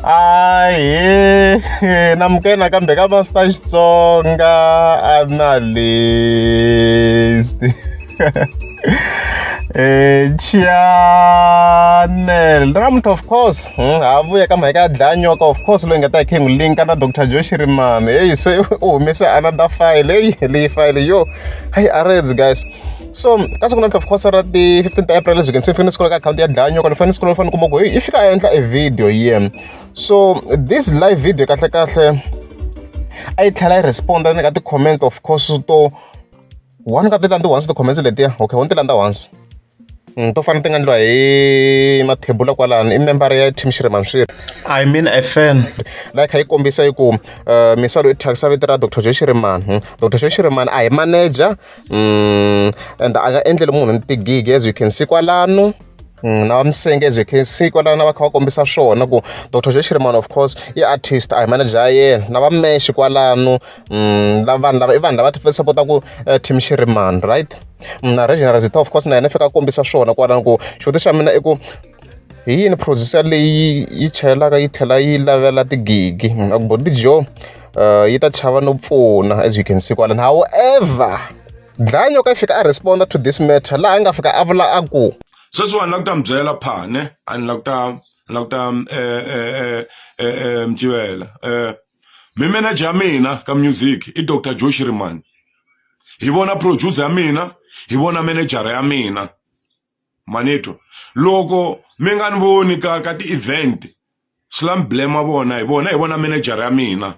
Ahee namukela nakambe ka Master Xitsonga Analyst channel namuntlha of course ha vuya ka mhaka ya dlaya nyoka of course loyi nga ta hi kha hi n'wi linka na Doctor Joe Shirimani heyi se u humese another file heyi leyi file yo hayi areds guys. So ka siku namuntlha of course ra ti 15 ta April as you can see ni fanele ni scroll ka akhawunti ya dlaya nyoka ni fanele ni scroll ni fanele ni kuma ku heyi i fika a endla e video here so this live video kahlekahle a yi tlhela yi respond-a na ka ti-comments of course to one ka ti landza once ti-comments letiya okay wo ni ti landza once. To fana ti nga endliwa hi Mathebula kwalano i member ya team Xirhema Mswiri. I mean a fan. Laha yi kha yi kombisa yi ku misava loyi i thyakisa vito ra Doctor Joe Shirimani. Doctor Joe Shirimani a hi manager and a nga endleli munhu tigigi as you can see kwalano. Na va Msenge as you can see kwalano va kha va kombisa swona ku Doctor Joe Shirimani of course i artist a hi manager ya yena. Na va Mesh kwalano lava vanhu lava i vanhu lava sapotaka team Shirimani right. Na Reginald Zitha of course na yena i fika a kombisa swona kwalano ku xivutiso xa mina i ku hi yini producer leyi yi chayelaka yi tlhela yi lavela tigigi a ku Boti Joe yi ta chava no pfuna as you can see kwalano however dlaya nyoka yi fika a respond to this matter laha a nga fika a vula a ku Sweswiwani ni lava ku ta mi byela pha ne a ni lava ku ta ni lava ku ta Mgqivela mi manager ya mina ka music i Doctor Joe Shirimani hi vona producer ya mina hi vona manager ya mina ma ni twa loko mi nga ni voni ka ka ti-event swi la mi blame vona hi vona hi vona manager ya mina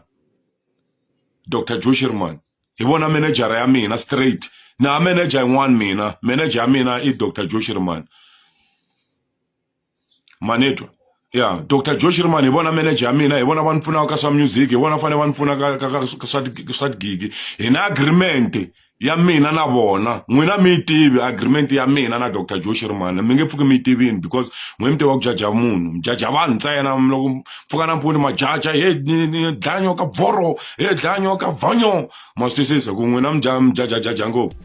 Doctor Joe Shirimani hi vona manager ya mina straight na manager yin'wana mina manager ya mina i Doctor Joe Shirimani ma ni twa ya Doctor Joe Shirimani hi vona manager ya mina hi vona va ni pfunaka ka swa music hi vona fanele va ni pfuna ka ka ka swa swa tigigi hi na agreement ya mina na vona n'wina mi yi tivi agreement ya mina na Doctor Joe Shirimani mi nge pfuki mi yi tivini because n'we mi tiva ku jaja munhu mi jaja vanhu ntsena loko pfuka nampundzu ma jaja he dlaya nyoka bvoro he dlaya nyoka vhanyo ma swi twisisa ku n'wina mi mi jajajaja ngopfu.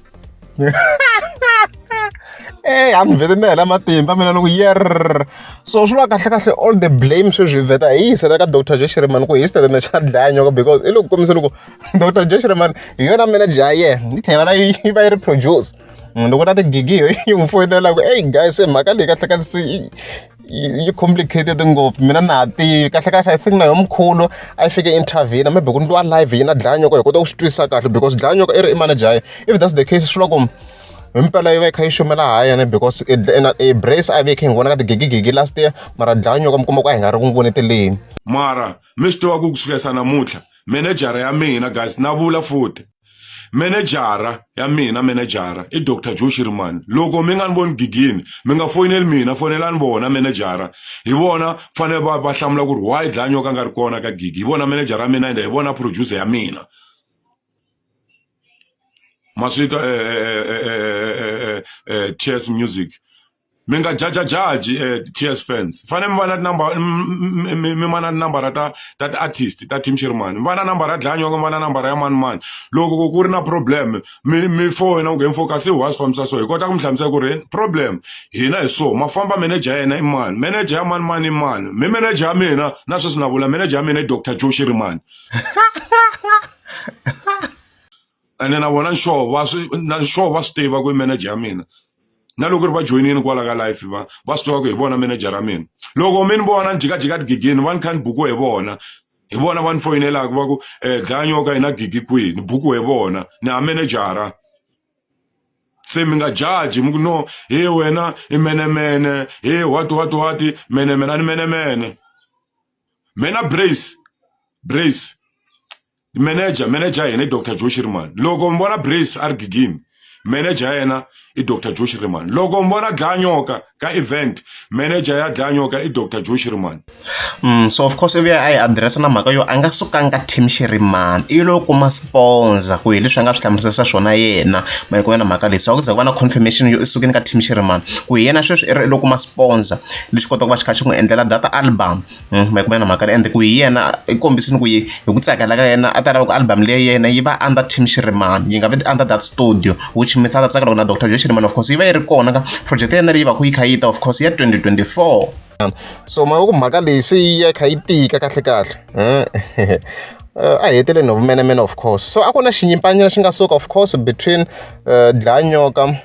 Eya a ni vhete ni hela matimba mina ni ku yerr so swi vula kahlekahle all the blame sweswi hi vheta hi yi yisela ka doctor Joe Shirimani ku hi xitatimende xa dlaya nyoka because i le ku kombiseni ku doctor Joe Shirimani hi yona manager ya yena yi tlhela yi yi va yi ri producer loko na tigigi hi yi n'wi foyinela ku eyi guys se mhaka leyi kahlekahle se yi yi complicated ngopfu mina na ha tivi kahlekahle I think na yona mkhulu a yi fike intervene maybe ku ndliwa live yi na dlaya nyoka hi kota ku swi twisisa kahle because dlaya nyoka i ri i manager ya yena if that's the case swi vula ku himpela yi va yi kha yi xumela ha yena because e brace a yi ve yi kha yi n'wi vona ka tigigigigi last year mara dlaya nyoka mi kuma ku a hi nga ri ku n'wi voneteleni. Mara mi swi tiva ku kusukela namuntlha manager ya mina guys na vula futhi Menejara ya mina menejara i Doctor Joe Shirimani loko mi nga ni voni gigini mi nga foyineli mina foyinelani vona menejara hi vona fanele va va hlamula ku ri why dlaya nyoka a nga ri kona ka gigi hi vona menejara ya mina ende hi vona producer ya mina ma swi twa T_S music. Mi nga jajajaji T_S fans fanele mi va na tinambara mi va na tinambara ta ta ti-artist ta team Shirimani mi va na nambara ya dlaya nyoka mi va na nambara ya manimani loko ku ku ri na problem mi mi foyina ku he kasi wa swi fambisa so hi kota ku mi hlamusela ku ri problem hina hi so ma famba manager ya yena i mani manager ya manimani i mani mi manager ya mina na sweswi na vula manager ya mina i Doctor Joe Shirimani. Ene na vona sure va swi na sure va swi tiva ku i manager ya mina na loko ri va joyinile kwala ka life va va swi tiva ku hi vona manager ya mina loko mi ni vona ni jikajika tigigini va ni kha ni bukiwe hi vona hi vona va ni foyinelaka va ku dlaya nyoka yi na gigi kwihi ni bukiwe hi vona ni ha manejara se mi nga judge mi ku no he wena i menemene he what what what menemene a ni menemene mina brace brace Manager manager ya hina i Doctor Joe Shirimani loko mi vona Brace a ri gigini manager ya yena i Doctor Joe Shirimani loko mi vona dlaya nyoka ka event manager ya dlaya nyoka i Doctor Joe Shirimani. So of course i vuya a yi address na mhaka yo a nga sukanga team Shirimani i lo kuma sponsor ku hi leswi a nga swi hlamuserisa swona yena ma yi na mhaka leyi so a ku za ku va na confirmation yo i sukile ka team Shirimani ku hi yena sweswi i ri i lo kuma sponsor lexi kotaka ku va xi kha xi n'wi endlela data album. Ma yi kuma na mhaka leyi ende ku hi yena i kombisile ku yi hi ku tsakela ka yena a ta lava ku album leyi ya yena yi va under team Shirimani yi nga vi under that studio which means a ta tsakela ku na Doctor Joe Shirimani of course yi va yi ri kona ka project ya yena leyi va ku yi kha yi ta of course ya 2024. So mavoko mhaka leyi se yi ya kha yi tika kahle kahle. A hi heteleni hi vumenemene of course. So a ku na xinyimpanyana xi nga suka of course between Dlayanyoka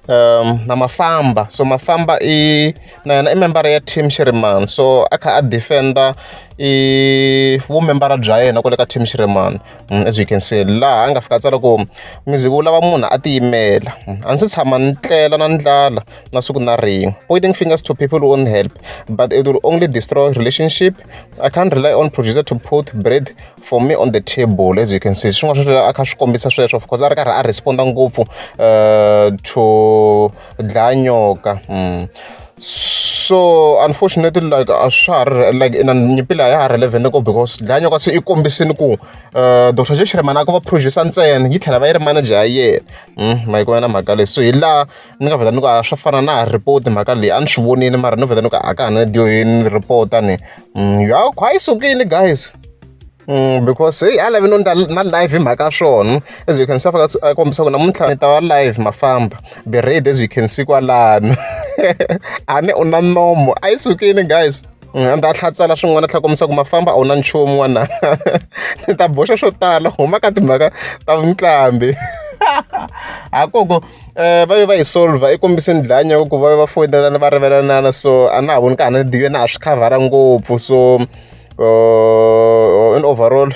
na Mafamba. So Mafamba i na yena i member ya team Shirimani, so a kha a defender i vumembara bya yena kwale ka team Shirimani. As you can see laha a nga fika a tsala ku music wu lava munhu a tiyimela, a ndzi se tshama ni tlela na ndlala na siku na rin'we. Pointing fingers to people who won't help, but it will only destroy relationship. I can't rely on producer to put bread for me on the table. As you can see, swin'wana swa a kha swi kombisa sweswo. Of course a ri karhi a responda ngopfu to Dlayanyoka. So unfortunately, like a swa ha ri like ina nyimpi leyi a ya ha relevant ngopfu because Dlayanyoka se i kombisile ku Dr Joe Shirimani a ko va producer ntsena, yi tlhela va yi ri manager ya yena. Ma yi vona mhaka leyi. So hi laha ni nga vheta ni ku a swa fana na ha report mhaka leyi, a ni swi vonile mara no vheta ni ku a ka ha na ni report-a ni ya khwa yi sukile guys. Because hey, a lavi no ndla na live hi mhaka ya swona. As you can see, a fika a kombisa ku namuntlha ni ta va live Mafamba, be ready. As you can see kwalano, a ni u na nomo, a yi sukile guys. A ta tlhela tsala swin'wana, a tlhela kombisa ku Mafamba a wu na nchumu n'wana, ni ta boxa swo tala huma ka timhaka ta vuqambi hakoko. Va ve va yi solver, i kombisini Dlayanyoka ku va va foyinelana va rivalanana. So a na ha voni ka ha na na ha swi khavhara ngopfu. So in overall,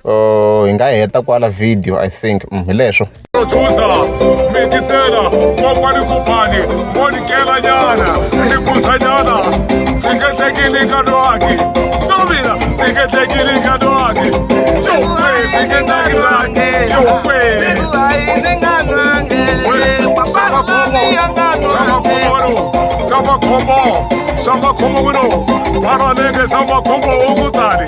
hi nga heta kwala video, I think hi leswo. Producer mikisela kokwani kopani monikela nyana ni nyana swi nge tekeli nkanwaki tsovila swi nge tekeli nkanwaki yokwe swi nge tekeli yokwe Samba khombo, samba khombo wino, bana nenge samba khombo ukutani,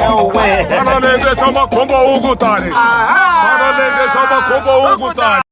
bana nenge samba khombo ukutani, bana nenge samba khombo ukutani.